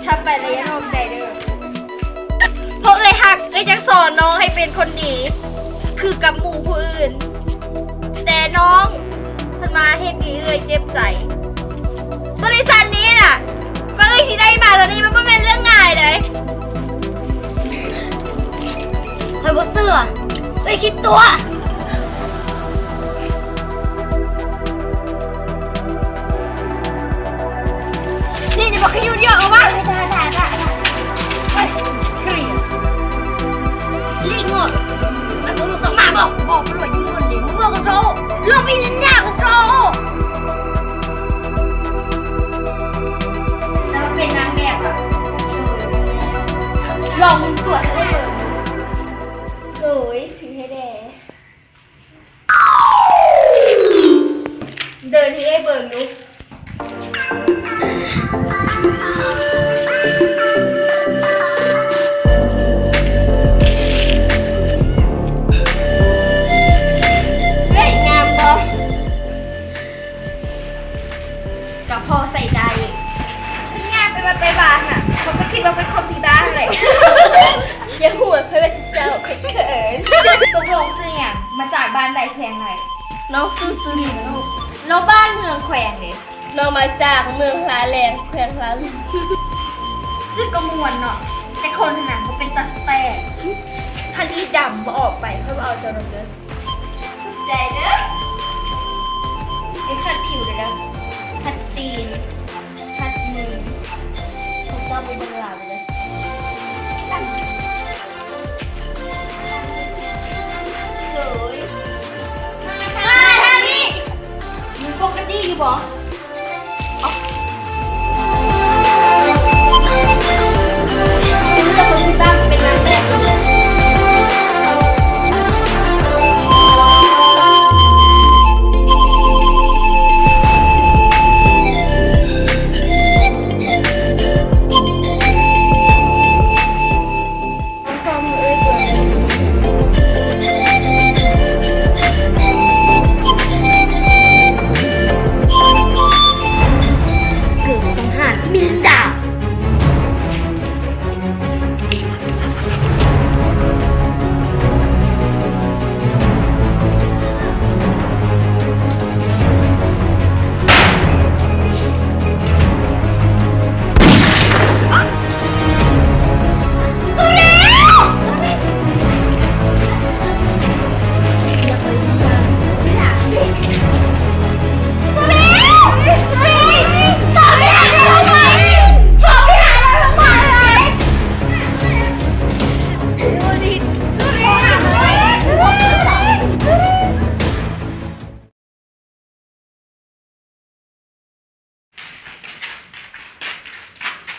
ຖ້າໄປແລ້ວຢ່ານອກໃຈເດີ້ ເພາະເອື້ອຍຮັກ ເອື້ອຍຈັ່ງສອນນ້ອງໃຫ້ເປັນຄົນດີ ຄືກັບໝູ່ຜູ້ອື່ນ ແຕ່ນ້ອງເພິ່ນມາເຮັດໃຫ້ເອື້ອຍເຈັບໃຈ. ບໍລິສັດນີ້ນະ ກວ່າເອື້ອຍຊິໄດ້ມາຕອນນີ້ ມັນບໍ່ແມ່ນເລື່ອງງ່າຍເດ້. ຂ້ອຍບໍ່ເຊື່ອ ເອື້ອຍຂີ້ຕົວະ. ນີ້ ນີ້ ບັກຂະຍຸນ ອອກມາ. ໄປ ໄປ ໄປ ໄປ ໄປ ຫຼີກໂລດ. ມັນບໍ່ຮູ້ຈັກມາບໍ? ບອກມັນວ່າຢູ່ເຮືອນເດ້ ເມືອກໍໂຊ ລົງໄປຫຼິ້ນນ້ຳກໍໂຊ. ແລ້ວມາເປັນນາງແບບອະ? ລອງຕົວະເບິ່ງ. ໂດຍ ຖືໃຫ້ແດ່. ເດີນໃຫ້ເອື້ອຍເບິ່ງດູ. ເຮີ້ຍ ງາມບໍ່? ກໍພໍໃຊ້ໄດ້. ເພິ່ນຍ່າງໄປວັດໄປວານນະ ເຂົາກໍຄິດວ່າເປັນຄົນຜີບ້າຫັ້ນແຫຼະ. ຢ່າຫົວຂ້ອຍວ່າເຈົ້າ ຂ້ອຍເຂີນ. ຕົກລົງຊື່ຫຍັງ? ມາຈາກບ້ານໃດແຂວງໃດ? ນ້ອງຊື່ສຸລິນລູກ. ແລ້ວບ້ານເມືອງແຂວງເດ? ນ້ອງມາຈາກເມືອງທ່າແລງ ແຂວງລາວ. ຊື່ກໍມ່ວນເນາະ ແຕ່ຄົນຫັ້ນນະບໍ່ເປັນຕາແຊບ. ຄັນອີດຳບໍ່ອອກໄປ ຂ້ອຍບໍ່ເອົາເຈົ້າດອກເດີ. ຂອບໃຈເດີ. ໄປຂັດຜິວເດີ ຂັດຕີນ ຂັດມື. ພວກເຈົ້າໄປເບິ່ງລາວເດີ. ໂດຍ ມາທາງນີ້ ມັນປົກກະຕິຢູ່ບໍ່? ເກີດບັນຫາ ມິລິນດາ.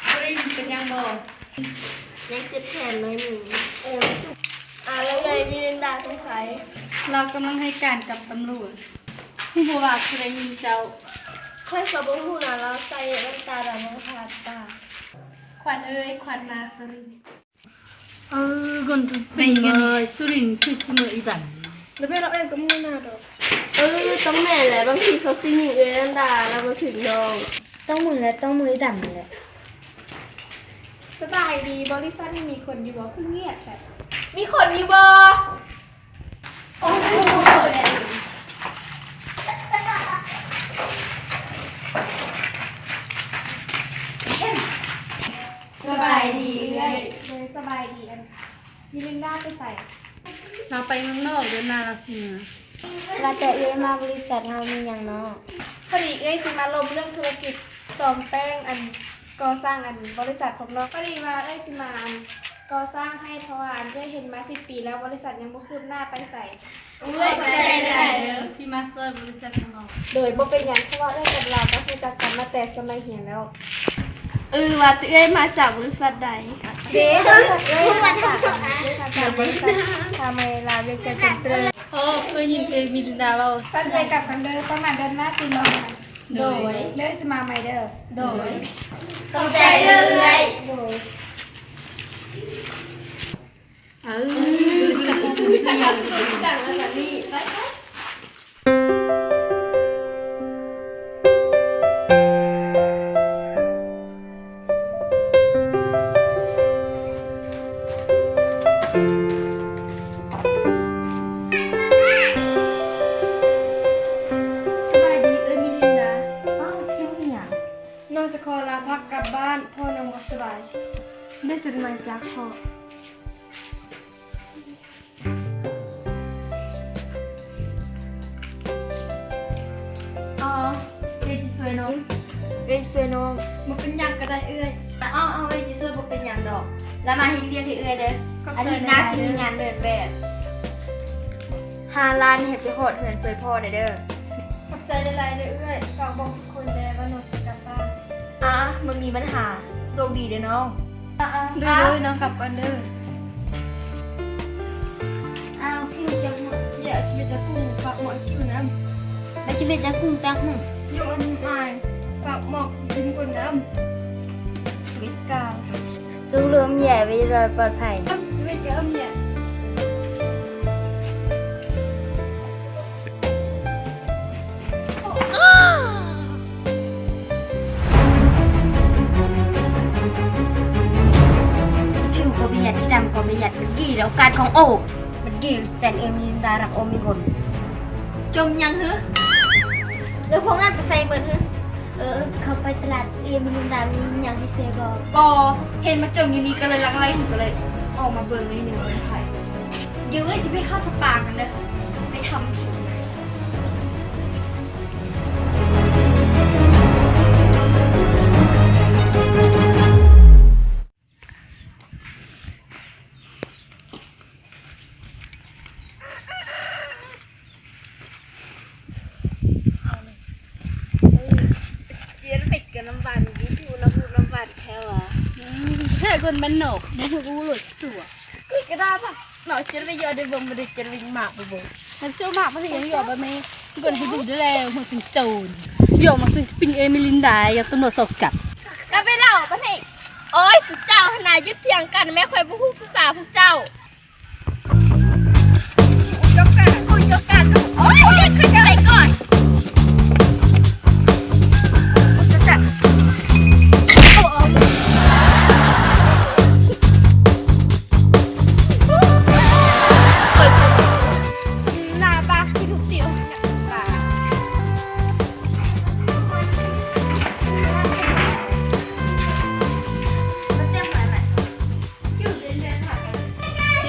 ສຸລິນ ເປັນຫຍັງບໍ່? ຍັງເຈັບແຂນໜ້ອຍໜຶ່ງ. ເອີ ອ່າ ແລ້ວເອື້ອຍມິລິນດາໄປໃສ? ລາວກຳລັງໃຫ້ການກັບຕຳຫຼວດ. ຮູ້ບໍ່ວ່າຜູ້ໃດຍິງເຈົ້າ? ຂ້ອຍກໍບໍ່ຮູ້ນະ, ລາວໃສ່ແວ່ນຕາດຳມາທາດຕາ. ຂວັນເອີຍ ຂວັນມາສຸລິນ. ເອີ ຄົນຖືກເປັນເອີຍ ສຸລິນ ຄືຊິເມືອອີດຳ. ແລ້ວແມ່ນລາວເອີຍກໍມື້ໜ້າດອກ. ເອີ ຕ້ອງແມ່ນແຫຼະ, ບາງທີເຂົາຊິຍິງເອື້ອຍອັນດາ ລາວບໍ່ຖືກນ້ອງ. ຕ້ອງມື້ແຫຼະ ຕ້ອງມື້ອີດຳແຫຼະ. ສະບາຍດີ, ບໍລິສັດນີ້ມີຄົນຢູ່ບໍ່? ຄືງຽບແທ້. ມີຄົນຢູ່ບໍ່? ໂອ້ຍ ສະບາຍດີເອື້ອຍ. ໂດຍ ສະບາຍດີ. ອັນ ມິລິນດາໄປໃສ? ລາວໄປເມືອງນອກ, ເດືອນໜ້າລາວຊິມາ. ວ່າແຕ່ເອື້ອຍມາບໍລິສັດເຮົາມີຫຍັງເນາະ? ພໍດີເອື້ອຍຊິມາລົມເລື່ອງທຸລະກິດສ້ອມແປງ ອັນ ກໍ່ສ້າງ ອັນ ບໍລິສັດພວກນ້ອງ. ພໍດີວ່າເອື້ອຍຊິມາ ອັນ ກໍ່ສ້າງໃຫ້ ເພາະວ່າ ອັນ ເອື້ອຍເຮັດມາສິບປີແລ້ວ ບໍລິສັດຍັງບໍ່ຄືບໜ້າໄປໃສ. ຂອບໃຈຫຼາຍເດີ ທີ່ມາຊ່ວຍບໍລິສັດຂອງເຮົາ. ໂດຍ ບໍ່ເປັນຫຍັງ ເພາະວ່າເອື້ອຍກັບລາວກໍຮູ້ຈັກກັນມາແຕ່ສະໄໝຮຽນແລ້ວ. ເອີ ວ່າແຕ່ເອື້ອຍມາຈາກບໍລິສັດໃດ? ເດ້ ບໍລິສັດເອື້ອຍ ມາຈາກ ອັນ ບໍລິສັດ ທາໄມລາວວຽງຈັນເຊັນເຕີ. ໂອ້ ເຄີຍຍິນເອື້ອຍມິລິນດາເວົ້າ. ຊັ້ນເອື້ອຍກັບກັນເດີ ປະມານເດືອນໜ້າຕີໜຶ່ງ. ໂດຍ ເອື້ອຍຊິມາໃໝ່ເດີ. ໂດຍ ຂອບໃຈເດີເອື້ອຍ. ໂດຍ. ເອີ ໄປ ໄປ. ນ້ອງຈະຂໍລາພັກກັບບ້ານ ເພາະນ້ອງບໍ່ສະບາຍ. ໄດ້ຈົດໝາຍຈາກພໍ່. ອໍ ເອື້ອຍຊິຊ່ວຍນ້ອງ. ເອື້ອຍຊິຊ່ວຍນ້ອງ. ບໍ່ເປັນຫຍັງກໍໄດ້ເອື້ອຍ. ອໍ ເອື້ອຍຊິຊ່ວຍ ບໍ່ເປັນຫຍັງດອກ. ລະມາເຮັດວຽກໃຫ້ເອື້ອຍເດີ. ອາທິດໜ້າຊິມີງານເດີນແບບ. ຫ້າລ້ານ ໃຫ້ໄປຮອດເຮືອນຊ່ວຍພໍ່ແດ່ເດີ. ຂອບໃຈຫຼາຍໆເດີເອື້ອຍ. ຝາກບອກທຸກຄົນແດ່ວ່ານ້ອງຊິກັບບ້ານ. ອາ ບໍ່ມີບັນຫາ. ໂຊກດີເດີນ້ອງ. ອາໆ ໂດຍໆ ນ້ອງກັບກ່ອນເດີ. ອ້າວ ພິວຈັກໝົດ. ເຢຍ ຊິເປັນຈັກກຸ້ງ ຝາກໝໍ້ຄິວນຳ. ແລ້ວຊິເປັນຈັກກຸ້ງຕັກໝົດ. ໂຍ ອາຍ ຝາກໝໍ້ກິນກ່ອນນຳ. ວິດກາ ສົ່ງລົມແຍ່ໄວ້ລອຍປອດໄພ. ເວກເອີມແຍ່. ຜິວກໍປະຢັດ ທີ່ດຳກໍປະຢັດ. ມັນກີ້ໂອກາດຂອງໂອ ມັນກີ້ແຕນເອີມີນດາລັກໂອມີຄົນ. ຈົ່ມຫຍັງຫື? ແລ້ວພວກນັ້ນໄປໃສໝົດຫື? ເອີ ເຂົາໄປຕະຫຼາດເອມິລິນດາ ມີຫຍັງໃຫ້ຊື້ບໍ່? ບໍ່ ເຫັນມາຈົ່ມຢູ່ນີ້ກໍເລີຍລັກໄຫຼ ກໍເລີຍອອກມາເບິ່ງໜ້ອຍໜຶ່ງວ່າແມ່ນໃຜ. ດຽວເອື້ອຍຊິໄປເຂົ້າສະປາກັນເດີ ໄປທຳຜິວ. ເຈັນເປັດກັບນ້ຳຫວານ ມີຜູ້ລະຮູ້ນ້ຳຫວານແທ້ຫວາ. ອືມ ແທ້ຄົນບ້ານນອກ ບໍ່ຮູ້ກໍຮູ້ໂລດຕົວະ. ຄືກະດາບະ ເນາະ ເຈັນໄປຢໍໄດ້ເບິ່ງ ບໍ່ໄດ້ເຈັນໄປໝາກໄປເບິ່ງ. ມັນສູ້ໝາກມັນຊິຢໍໄປແມ່ ເບິ່ງຊິດູໄດ້ແລ້ວ ຫົວຊິງໂຈນ ຢໍມາຊິງປິງເອມິລິນດາ ຢໍຕຳຫຼວດສອບກັບ. ກະໄປເລົ່າປານນີ້. ໂອ້ຍ ສຸເຈົ້າຫັ້ນນະ ຢຸດຖຽງກັນແມ້ ຂ້ອຍບໍ່ຮູ້ພາສາພວກເຈົ້າ. ໂອ້ຍ ຂ້ອຍໄປກ່ອນ. ໜ້າປາກທີ່ທຸກຕິວ.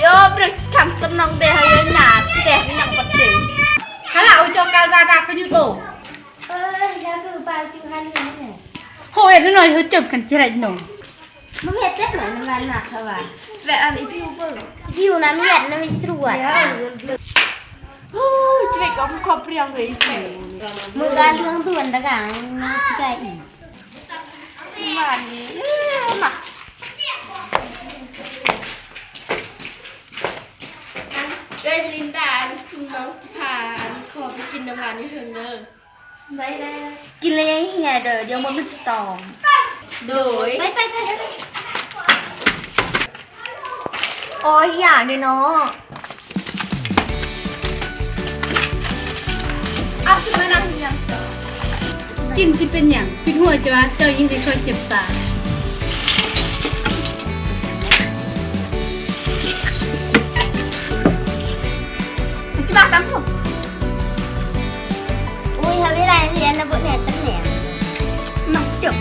ໂຍ ເປັນຄຳຕະນອງເດ ເຮົາຫຍາດແດກຫຍັງບັດເດ. ຮະລາ ໂອໂຈການບາບາປະຍຸດໂອ. ເອີ ຢາຄືປາຍຈື່ຫັ້ນນີ້. ໂຫ ເຮັດໜ້ອຍ ເຮົາຈົບກັນຈະໄດ້ນອນ. ມັນເຮັດຈັກໜ້ອຍນຳມັນນະ ເຂົາວ່າ. ແບບອັນອີພິວເບິ່ງ ອີພິວນະ ເຮັດນະ ມີສວດ. ໂອ້ຍ ຈະໄປກໍຄອບປຽງເລີຍອີພິວ. ມື້ການເລື່ອງດ່ວນຕະກາງນະ ຊິໄກອີກ. ຫວານນີ້ມາ. ເອື້ອຍລິນດາ ອັນຊຸມນ້ອງຊິພາ ອັນ ຂໍໄປກິນນ້ຳຫວານຢູ່ເທິງເດີ. ໄດ້ໆ ກິນແລ້ວຢ່າເຮຍເດີ ດຽວມັນຊິຕອມ. ໂດຍ ໄປໆໆ. ໂອ້ຍ ຢາກເດເນາະ. ເອົາຂຶ້ນມານັ່ງຮຽງ. ກິນຊິເປັນຫຍັງ? ປິດຫົວຈະວ່າ ເຈົ້າຍິ່ງຈະຊ່ອຍເຈັບຕາ. ຊິມາຕຳຫຸ. ໂອ້ຍ ເຮົາເວລາຮຽນນະ ບໍ່ແນ່ຕຳແໜ່ງ. ມາຈົບ.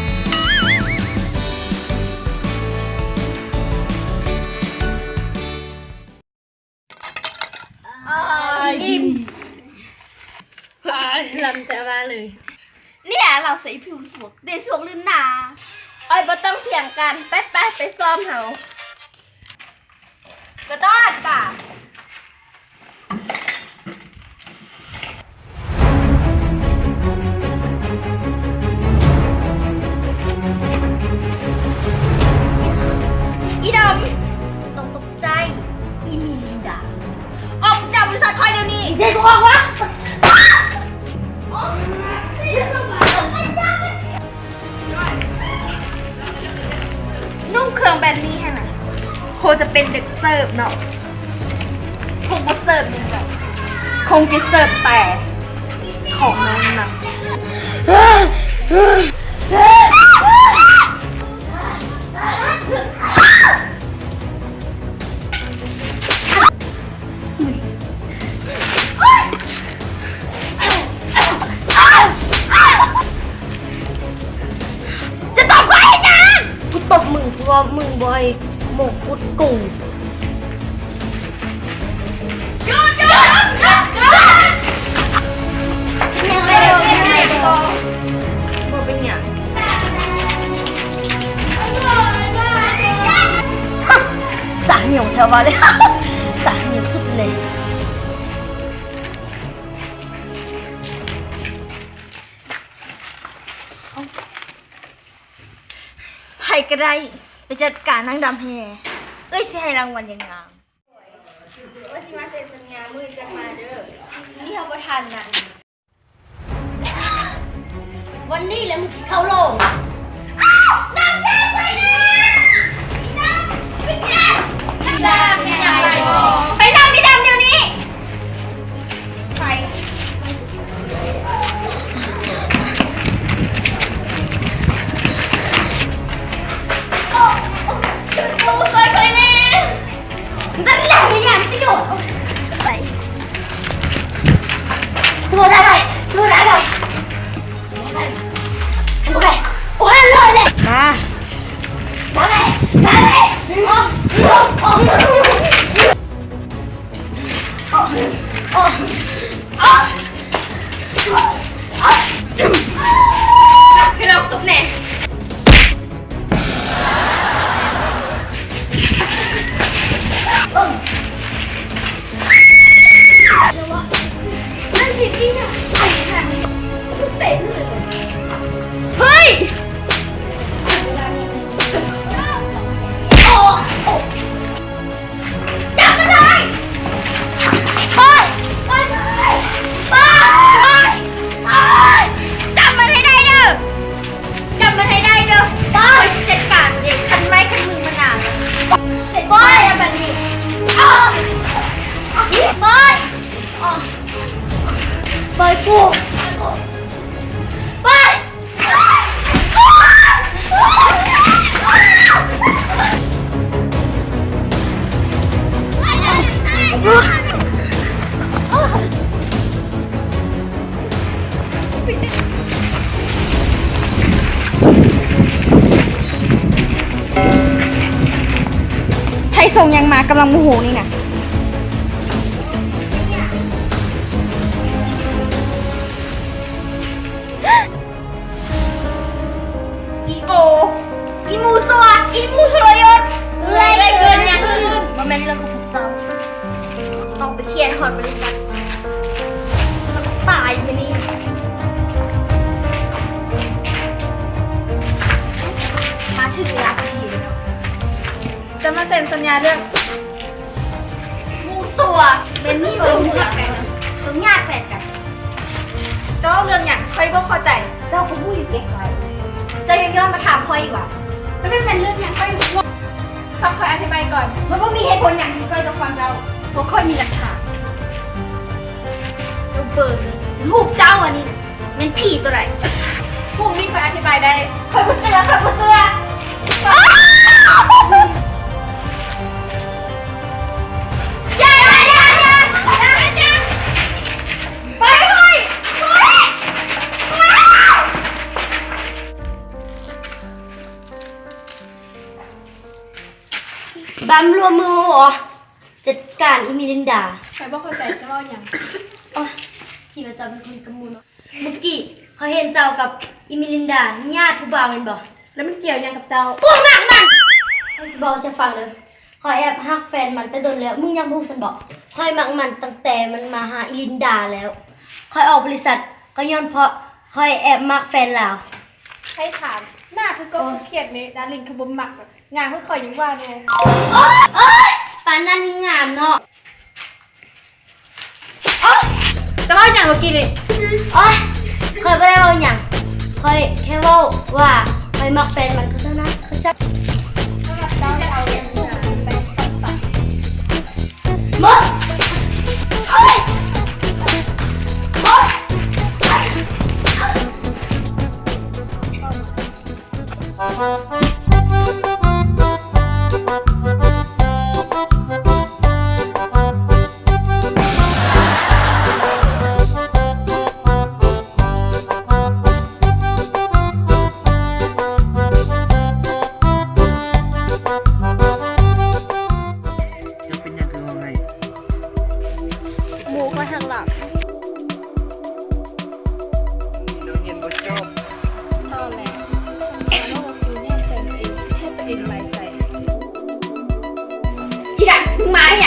ອາ ອີ່ມ. ອາ ລຳແຕ່ວ່າເລີຍ. ເນຍ ລາວໃສ່ຜິວສວກເດ ສວກຫຼືໜ້າ. ໂອ້ຍ ບໍ່ຕ້ອງຖຽງກັນ. ໄປໆ ໄປຊ້ອມເຮົາ. ກະຕ້ອນປ່າ. ອີດຳ ຕ້ອງຕົກໃຈ ອີມີລິນດາ. ອອກຈາກບໍລິສັດຂ້ອຍດຽວນີ້. ເດ ບໍ່ອອກວະ. ນຸ່ງເຄື່ອງແບບນີ້ຫັ້ນນະ ຄົງຈະເປັນເດັກເສີບເນາະ. ຄົງບໍ່ເສີບຫຍັງດອກ ຄົງຈະເສີບແຕ່ຂອງນ້ອງນະ. ໂ ວ່າມຶງບໍ່ໃຫ້ມົງກຸດກູ. ຢຸດ ຢຸດ ຢຸດ ຢຸດ ເປັນຫຍັງ ເປັນຫຍັງ ບໍ່ເປັນຫຍັງ. ສາຍຫຍັງແທ້ວ່າເລີຍ ສາຍຫຍັງສຸດເລີຍ. ໃຜກໍໄດ້ ໄປຈັດການນາງດຳໃຫ້ແດ່. ເອື້ອຍຊິໃຫ້ລາງວັນຢ່າງງາມ. ວ່າຊິມາເຊັນສັນຍາມື້ຈັກມາເດີ. ນີ້ເຮົາບໍ່ທັນນະ. ວັນນີ້ແຫຼະມຶງຊິເຂົ້າໂລງ. ອ້າວ! ນາງດຳໄປນະ! ອີດຳ! ອີດຳ! ໄປນຳອີດຳດຽວນີ້! ໄປ. ໂອ້ ໂອ້ ຊ່ວຍຂ້ອຍແດ່. ໄປ. ໂອເຄ ໂອເຄ ເລີຍເລີຍ ມາ ມາເລີຍ ມາເລີຍ. ໂອ້ ໂອ້ ໂອ້ ໂອ້ ໂອ້ ໃຫ້ລອງຕົບແດ່. ເຮີ້ຍ! ຈັບມັນເລີຍ! ໄປ! ໄປ! ໄປ! ໄປ! ໄປ! ຈັບມັນໃຫ້ໄດ້ເດີ! ຈັບມັນໃຫ້ໄດ້ເດີ! ຂ້ອຍຊິຈັດການເອງ ຄັນໄມ້ຄັນມືມັນນາ. ປອຍ! ປອຍ! ປອຍ! ປອຍກູ! ປອຍ! ໃຜສົ່ງຫຍັງມາ ກຳລັງໂມໂຫນີ້ນະ. ອີໂອ ອີໝູ່ຊົ່ວ ອີໝູ່ທໍລະຍົດ. ເກີດຫຍັງຂຶ້ນ? ບໍ່ແມ່ນເລື່ອງຂອງພວກເຈົ້າ. ຕ້ອງໄປເຄຍໃຫ້ຮອດບໍລິສັດ. ຕາຍມື້ນີ້. ມາເຖິງເວລາພໍດີແລ້ວເນາະ. ຈະມາເຊັນສັນຍາເລື່ອງ ໝູ່ຊົ່ວ ແມ່ນມີບໍ່ຮູ້ຈັກກັນ ຕ້ອງຍາດແຟນກັນ. ເຈົ້າເວົ້າເລື່ອງຫຍັງ? ຂ້ອຍບໍ່ເຂົ້າໃຈ. ເຈົ້າກໍຮູ້ຢູ່ແກ່ໃຄ. ເຈົ້າຍັງຍ້ອນມາຖາມຂ້ອຍອີກຫວາ? ມັນແມ່ນເລື່ອງຫຍັງ? ຂ້ອຍບໍ່ຮູ້. ຟັງຂ້ອຍອະທິບາຍກ່ອນ. ມັນບໍ່ມີເຫດຜົນຫຍັງທີ່ຂ້ອຍຕ້ອງຟັງເຈົ້າ. ເພາະຂ້ອຍມີຫຼັກຖານ. ເບິ່ງຮູບເຈົ້າອັນນີ້ນະ. ແມ່ນຜີຕົວໃດ? ພວກນີ້ຂ້ອຍອະທິບາຍໄດ້. ຂ້ອຍບໍ່ເຊື່ອ ຂ້ອຍບໍ່ເຊື່ອ. ຢ່າ ຢ່າ ຢ່າ ຢ່າ ຢ່າ ຢ່າ ໄປ ໄປ ໄປ ບຳລວມມື ໂອ ຈັດການອີມິລິນດາ. ຂ້ອຍບໍ່ເຂົ້າໃຈເຈົ້າເວົ້າຫຍັງ. ໂອ້ຍ ຄິດວ່າເຈົ້າເປັນຄົນກະມຸເນາະ. ເມື່ອກີ້ຂ້ອຍເຫັນເຈົ້າກັບອີມິລິນດາຍາດຜູ້ບ່າວແມ່ນບໍ່? ແລ້ວມັນກ່ຽວຫຍັງກັບເຈົ້າ? ກູມັກມັນ! ຂ້ອຍຊິບອກໃຫ້ເຈົ້າຟັງເດີ. ຂ້ອຍແອບຮັກແຟນມັນແຕ່ດົນແລ້ວ. ມຶງຍັງບໍ່ຮູ້ຊັ້ນບໍ? ຂ້ອຍມັກມັນຕັ້ງແຕ່ມັນມາຫາອີລິນດາແລ້ວ. ຂ້ອຍອອກບໍລິສັດກໍຍ້ອນເພາະຂ້ອຍແອບມັກແຟນລາວ. ໃຜຖາມ? ໜ້າຄືກົບຄືຂຽດນີ້. ດາລິງຄືບໍ່ມັກ. ງາມຄືຂ້ອຍຍັງວ່າແນ່. ໂອ້ຍ ໂອ້ຍ ປານນັ້ນຍັງງາມເນາະ. ໂອ້ຍ ເຈົ້າເວົ້າຫຍັງເມື່ອກີ້ນີ້? ໂອ້ຍ ຂ້ອຍບໍ່ໄດ້ເວົ້າຫຍັງ. ຂ້ອຍແຄ່ເວົ້າວ່າຂ້ອຍມັກແຟນມັນກໍເທົ່ານັ້ນ. ເຂົ້າໃຈ? ມາເຮັດຫຍັງ